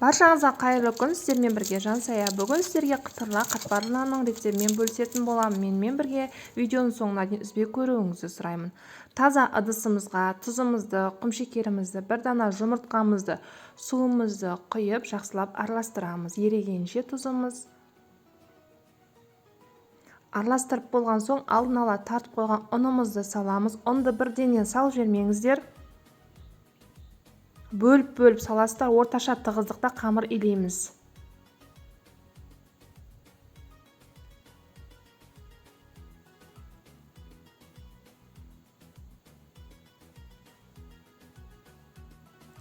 Баршаңызға қайырлы күн, сіздермен бірге Жансая. Бүгін сіздерге қытырлы қатпарлы нанның рецептімен бөлісетін боламын. Менімен бірге видеоның соңына дейін үзбей көруіңізді сұраймын. Таза ыдысымызға тұзымызды, құмшекерімізді, бір дана жұмыртқамызды, суымызды құйып жақсылап араластырамыз. Ерігенше тұзымыз. Араластырып болған соң алдын ала тартып қойған ұнымызды саламыз. Ұнды бірденнен салып жібермеңіздер. Бөліп-бөліп саласыздар, орташа тығыздықта қамыр илейміз.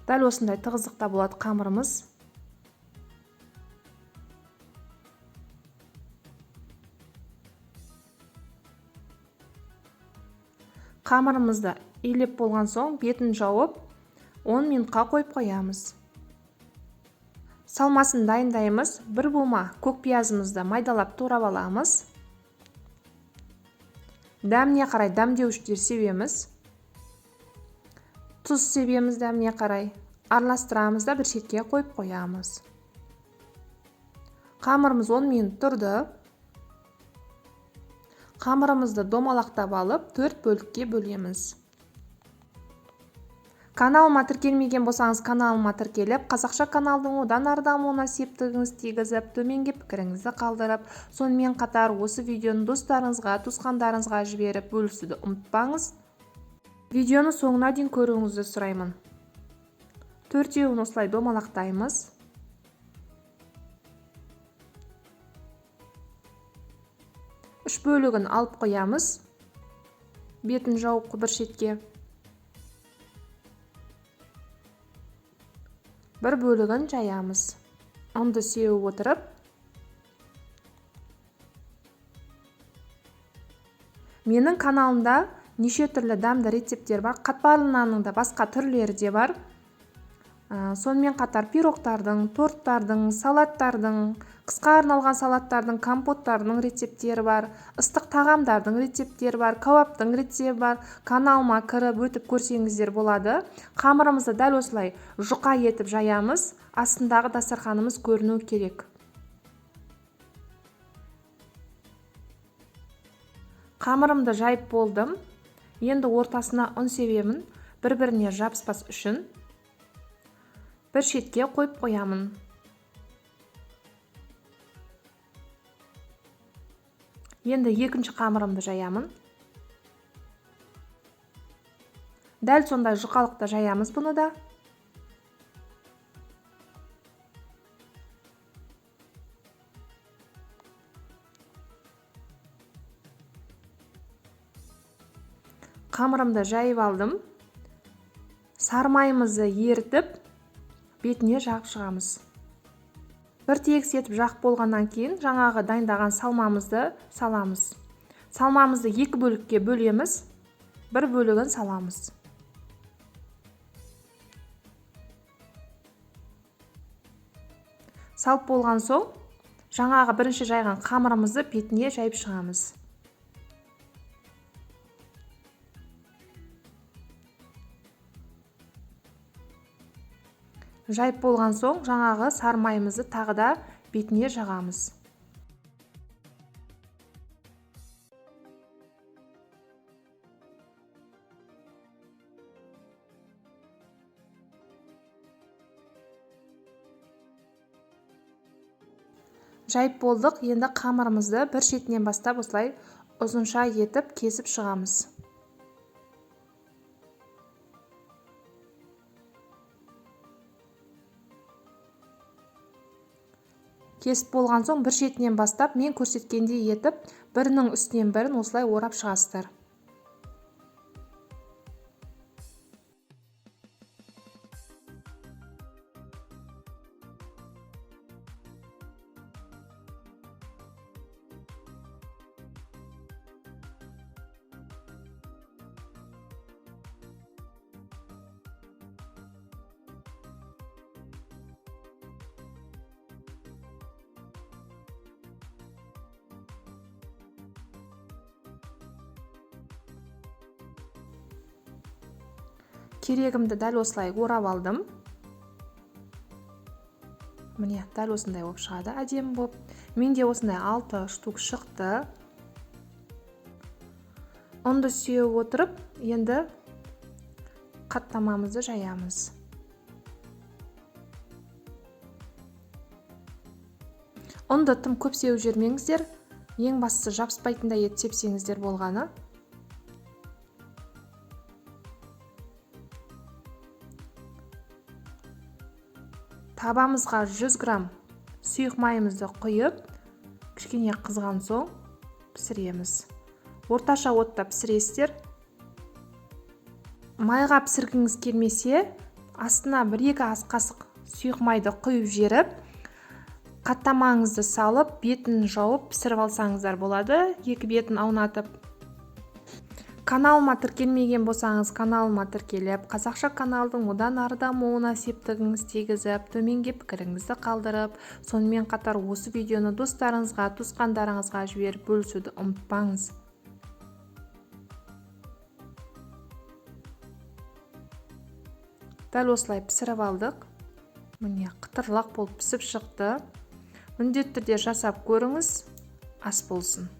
Дәл осындай тығыздықта болады қамырымыз. Қамырымызды илеп болған соң бетін жауып 10 минутқа қойып қоямыз. Салмасын дайындаймыз. Бір бума көк пиязымызды майдалап турап аламыз. Дәміне қарай дәмдеуіштер себеміз. Тұз себеміз дәміне қарай. Араластырамыз да бір шетке қойып қоямыз. Қамырымыз 10 минут тұрды. Қамырымызды домалақтап алып, 4 бөлікке бөлеміз. Каналыма тіркелмеген болсаңыз, каналыма тіркеліп, қазақша каналдың одан ары дамуына септігіңізді тигізіп, төменге пікіріңізді қалдырып, сонымен қатар осы видеоны достарыңызға, туысқандарыңызға жіберіп бөлісуді ұмытпаңыз. Видеоны соңына дейін көруіңізді сұраймын. Төртеуін осылай домалақтаймыз. Үш бөлігін алып қоямыз. Бетін жауып бір шетке. Бір бөлігін жаямыз. Ұнды сеуіп отырып, менің каналымда неше түрлі дәмді рецепттер бар. Қатпарлы нанның да басқа түрлері де бар. Сонымен қатар пирогтардың, торттардың, салаттардың, қысқа арналған салаттардың, компоттардың рецепттері бар. Ыстық тағамдардың рецепттері бар, кәуаптың рецепті бар. Каналыма кіріп өтіп көрсеңіздер болады. Қамырымызды дәл осылай жұқа етіп жаямыз. Астындағы дастарханымыз көріну керек. Қамырымды жайып болдым. Енді ортасына ұн себемін, бір-біріне жабыспас үшін. Бір шетке қойып қоямын. Енді екінші қамырымды жаямын. Дәл сондай жұқалықта жаямыз бұны да. Қамырымды жайып алдым. Сармайымызды ерітіп, бетіне жағып шығамыз. Бір тегіс етіп жағып болғаннан кейін жаңағы дайындаған салмамызды саламыз. Салмамызды екі бөлікке бөлеміз, бір бөлігін саламыз. Салып болған соң жаңағы бірінші жайған қамырымызды бетіне жайып шығамыз. Жайып болған соң жаңағы сармайымызды тағы да бетіне жағамыз. Жайып болдық, енді қамырымызды бір шетінен бастап осылай ұзынша етіп кесіп шығамыз. Кесіп болған соң бір шетінен бастап мен көрсеткендей етіп бірінің үстінен бірін осылай орап шығасыздар. Керегімді дәл осылай орап алдым. Міне, дәл осындай болып шығады, әдемі болып. Менде осындай 6 штук шықты. Ұнды сеуіп отырып, енді қаттамамызды жаямыз. Ұнды тым көп сеуіп жібермеңіздер. Ең бастысы жабыспайтындай етіп сепсеңіздер болғаны. Табамызға 100 грамм сұйық майымызды құйып, кішкене қызған соң пісіреміз. Орташа отта пісіресіздер. Майға пісіргіңіз келмесе, астына 1-2 ас қасық сұйық майды құйып жіберіп, қаттамаңызды салып, бетін жауып пісіріп алсаңыздар болады. Екі бетін аунатып. Каналыма тіркелмеген болсаңыз, каналыма тіркеліп, қазақша каналдың одан ары дамуына септігіңіз тигізіп, төменге пікіріңізді қалдырып, сонымен қатар осы видеоны достарыңызға, туысқандарыңызға жіберіп бөлісуді ұмытпаңыз. Дәл осылай пісіріп алдық. Міне, қытырлақ болып пісіп шықты. Міндетті түрде жасап көріңіз. Ас болсын.